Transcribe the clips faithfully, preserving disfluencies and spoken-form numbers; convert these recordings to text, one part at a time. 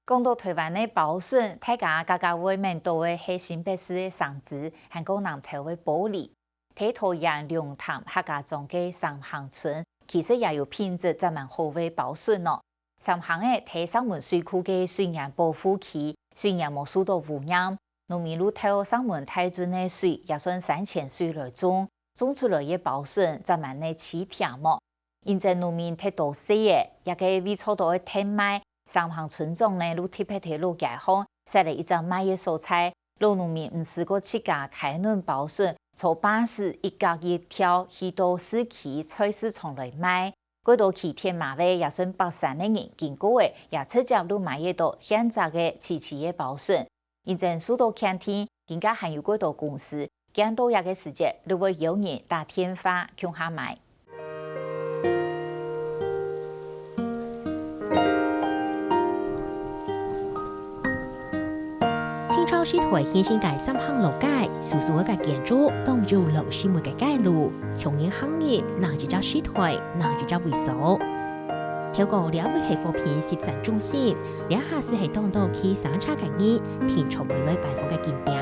講到臺灣个包筍，大家較較會愐到个係新北市个生煎，還過南投个埔里。在桃園龍潭客家庄个三坑村，其實也有品質正蠻好个包筍哦。三坑仔在石門水庫个水源保護區，雖然無受到污染，農民就透石門大圳个水，也算山泉水來種，種出來个包筍正蠻个鮮甜哦。 因爭農民忒多歲仔，這個位做到愛忒賣，三坑村長呢就特別在老街項設了一隻賣个所在，老農民毋使過自家㧡輪包筍，坐巴士一格一迢去到市區菜市場來賣。過多騎鐵馬仔也算北山个人經過仔，也直接就買得到現摘个萋萋个包筍。 因爭受到限定，今下還有過多公司見到這個時節，就會邀人打電話共下買。清朝時代興盛个三坑老街，素素个建築，當有老式个街路，從人行入，哪一隻時代，哪一隻位所。透過這位係和平集散中心， 這下斯係當多騎山車个人，定著會來拜訪个景點。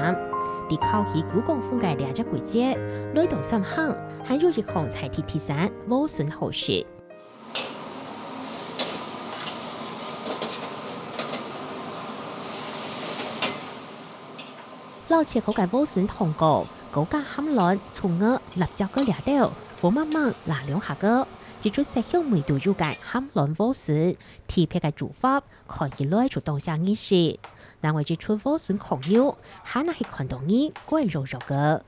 在靠近九降風个這隻季節，來到三坑，還有一項在地特產禾筍好食。摎切好个禾筍同過，高加鹹卵、蔥仔、辣椒个這兜，火猛猛焫兩下个，一出色香味都有个鹹卵禾筍，特別个煮法， 看起來就當像日式。另外一出禾筍炕肉，還係看到人怪肉肉个。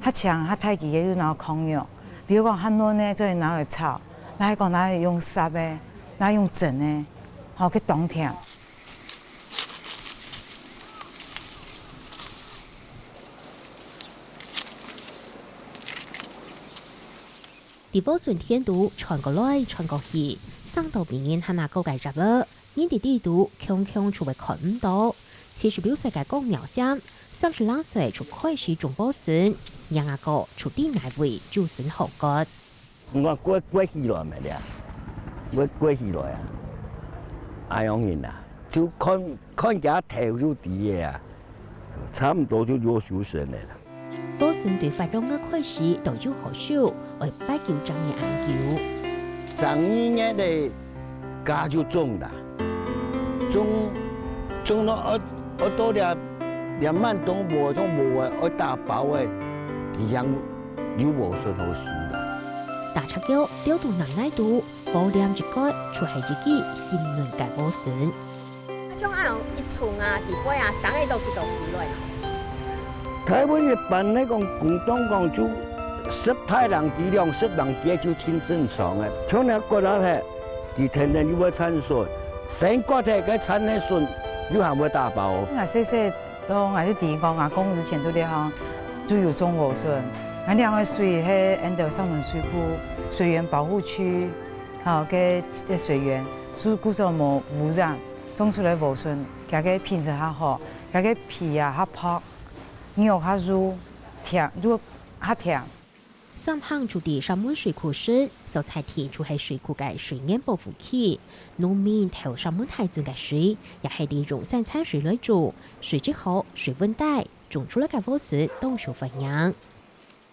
較青較大支个就拿炕肉，比如講較嫩个就拿來炒，若係講拿來用煠个，拿來用蒸个，吼，佢當甜。 在禾筍田肚穿過來穿過去，生到比人還較高个葉仔，人在底肚強強就會看毋到。七十六歲个江妙仙，三十零歲就開始種禾筍，若阿哥就在哪位就筍好割。你看割，割起來無咧？割，割起來啊！哎喲人啊，就看，看佢頭就知个啊，差毋多就愛收成个啦。 禾筍對發育个開始都有好手，愛八九十年恁久。十二月个家就種啦，種，種到愛，愛到這，這滿冬無，種無个，愛打包个，佢正有禾筍好收啦。打赤腳，吊到泥泥肚， 包黏一角就係一支新嫩个禾筍。像恁樣一叢啊，底背啊，生个都幾多枝來呢？大部分一般來講，公當講就十大人支、兩十人支就挺正常个。像你割下忒，佢天天又會產筍，先割忒个產个筍，又還會打包哦。𠊎細細到𠊎就知講，阿公以前都這項，就有種禾筍。𠊎兩个水係安到石門水庫水源保護區。 吼，个，个水源，故所無污染，種出來禾筍，佢个品質較好，佢个皮啊較薄，肉較幼，甜，肉較甜。三坑就在石門水庫脣，所在地就係水庫个水源保護區。農民透石門大圳个水，也係利用山泉水來做，水質好，水溫低，種出來个禾筍當受歡迎。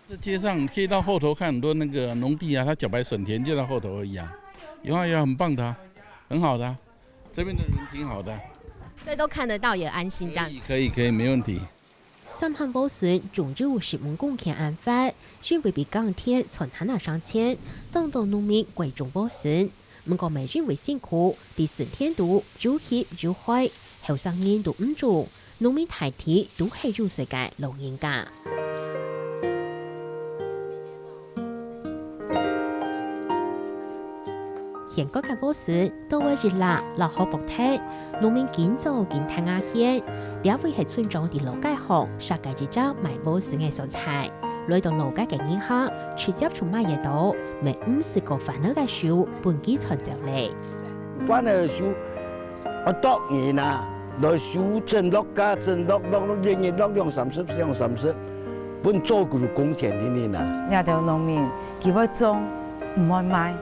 這街上可以到後頭看很多那個農地啊，它茭白筍田就在後頭而已啊。有啊有啊，很棒的啊，很好的啊，這邊的人挺好的啊。所以都看得到也安心這樣。可以可以可以，沒問題。三坑禾筍種有十五公頃恁闊，因為比耕田賺還較省錢，當多農民改種禾筍。 毋過乜因為辛苦，在筍田肚又濒又害，後生人都毋種，農民大體都係有歲个老人家。現割个禾筍都會一抐抐好剝忒，農民緊做緊㓾啊絃。這位係村長在老街項設个一隻賣禾筍个所在。 來到老街个人客，直接就買得到，乜毋使過煩惱个手，分佢賺走咧。煩惱个手，啊，逐人啊，來收整落價，整落落落，一日落兩三十，兩三十，分做佢工錢定定啊。這兜農民，佢會種，毋會賣。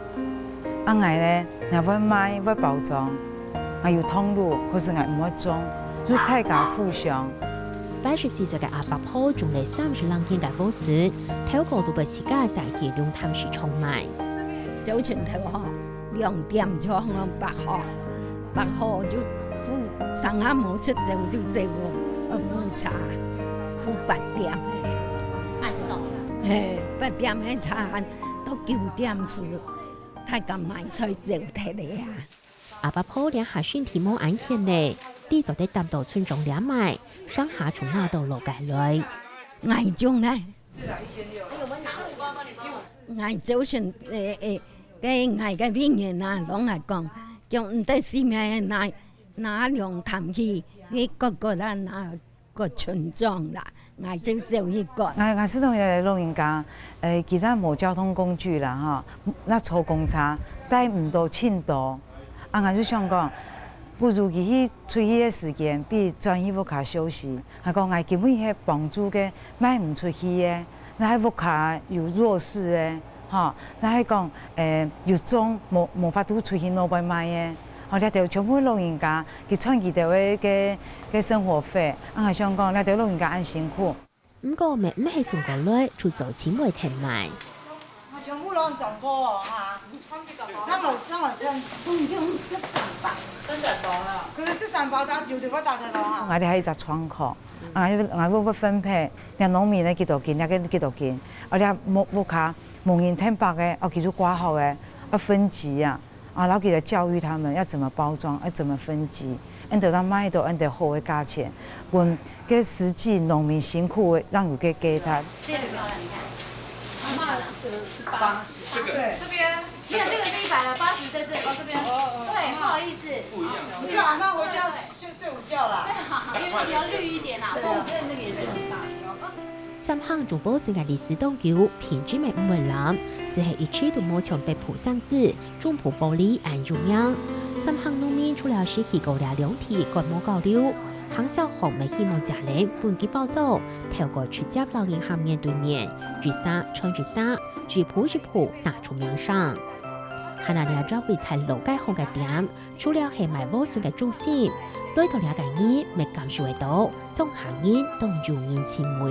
啊，𠊎呢，𠊎會賣，會包裝。𠊎有通路，可是𠊎毋會種，就大家互相。八十四歲个阿伯婆種了三十零年个莴筍，頭過都分自家摘去龍潭市場賣。朝晨頭吼，兩點鐘吼，八號，八號就赴，上下無食就就走哦，呃，赴茶，赴八點。按早啦。嘿，八點个茶到九點時，大家買菜走忒了啊。 阿伯婆這下身體無恁健咧，知做得擔到村莊尞賣，上下就拿到老家來。𠊎種呢，𠊎朝晨，誒，誒，該𠊎个病人啊，攏來講，叫毋得死命拿，拿龍潭去，去割割啊，拿 个村莊啦，𠊎就走去割。𠊎，𠊎試著有个老人家，誒，佢兜無交通工具啦，吼，若坐公車，帶毋到盡多。啊，𠊎就想講，不如佢去出去个時間，比轉去屋下休息。𠊎講，𠊎根本係幫助个，賣毋出去个，若係屋下有弱勢个， 吼，若係講，誒，有種無，無法度出去外背賣个，吼，這兜全部老人家，佢賺佢兜个，个，个生活費，啊，𠊎想講，這兜老人家恁辛苦。毋過，乜毋係送過來，就做姊妹添賣。全部都長過哦，哈。上了，上了三，總共十三包。十三包啦。可是十三包，他有的話打得了哈。𠊎這還有一隻窗口，啊，𠊎會，𠊎會分配，若農民个幾多斤，若个幾多斤，啊，這屋，屋下 無人添白个，哦，佢就掛號个，要分級啊，啊，然後佢來教育他們要怎麼包裝，要怎麼分級，恁得到賣到恁得好个價錢，分該實際農民辛苦个，讓有个價值。這個漂亮，你看，阿嬤呢？八十。這個，這邊，你看這個是一百了，八十在這裡，哦，這邊，哦，哦。對，不好意思，不一樣。我叫阿嬤回家睡，睡午覺啦。對，好，好，因為比較綠一點啦，對啊。鳳鎮那個也是很大。 三項種莴筍个歷史當久，品質乜毋會爛，只係一直都無像北埔三子、中埔埔里恁有名。三項農民除了失去高粱良田割無交流，行銷項乜希望借等本地包裝，透過直接摎人客面對面，一儕傳一儕，一步一步打出名聲。還有這隻位在老街項个店， 除了係賣莴筍个中心，來到這个人乜感受得到，莊下人當有人情味。